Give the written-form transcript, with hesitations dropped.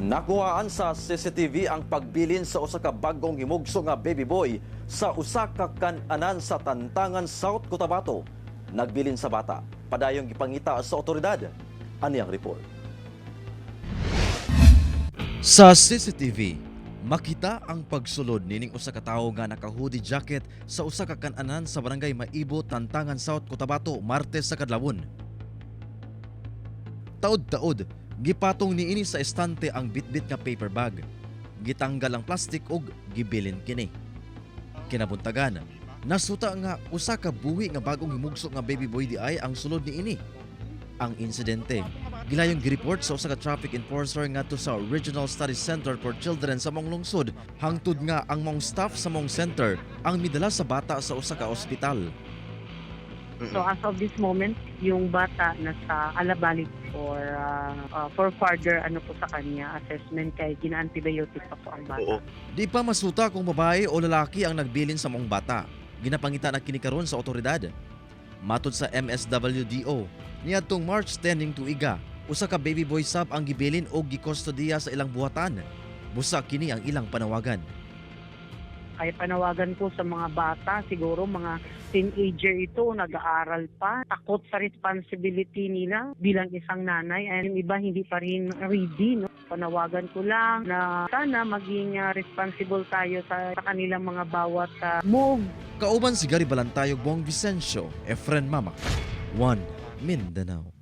Nakuhaan sa CCTV ang pagbilin sa usa ka bag-ong himugso nga baby boy sa usa ka kan-anan sa Tantangan, South Cotabato. Nagbilin sa bata. Padayong gipangita sa otoridad. Ani ang report. Sa CCTV, makita ang pagsulod nining usa ka tawo nga naka-hoodie jacket sa usa ka kan-anan sa Barangay Maibo, Tantangan, South Cotabato, Martes sa kadlawon. Taod-taod, gipatong niini sa estante ang bitbit nga paper bag. Gitanggal ang plastic ug gibilin kini. Kinapuntagan, nasuta nga usa ka buhi nga bagong himugso nga baby boy diay ang sulod niini. Ang insidente, gilayong gireport sa usa ka traffic enforcer ngadto sa Regional Study Center for Children sa maong lungsod, hangtod nga ang maong staff sa maong center ang midala sa bata sa usa ka ospital. So as of this moment, yung bata nasa Alabali for further ano po sa kanya assessment kay gina-antibiotic pa po ang bata. Di pa masuta kung babae o lalaki ang nagbilin sa maong bata. Ginapangita na kini karon sa otoridad. Matod sa MSWDO, niadtong March 10 ning tuiga, usa ka baby boy sab ang gibilin og gikustodiya sa ilang buhatan. Busa kini ang ilang panawagan. Kaya panawagan ko sa mga bata, siguro mga teenager ito, nag-aaral pa, takot sa responsibility nila bilang isang nanay, and yung iba hindi pa rin ready. No? Panawagan ko lang na sana maging responsible tayo sa kanilang mga bawat move. Kauban si Gary Balantayog, Bong Vicencio, Efren Mama, 1 Mindanao.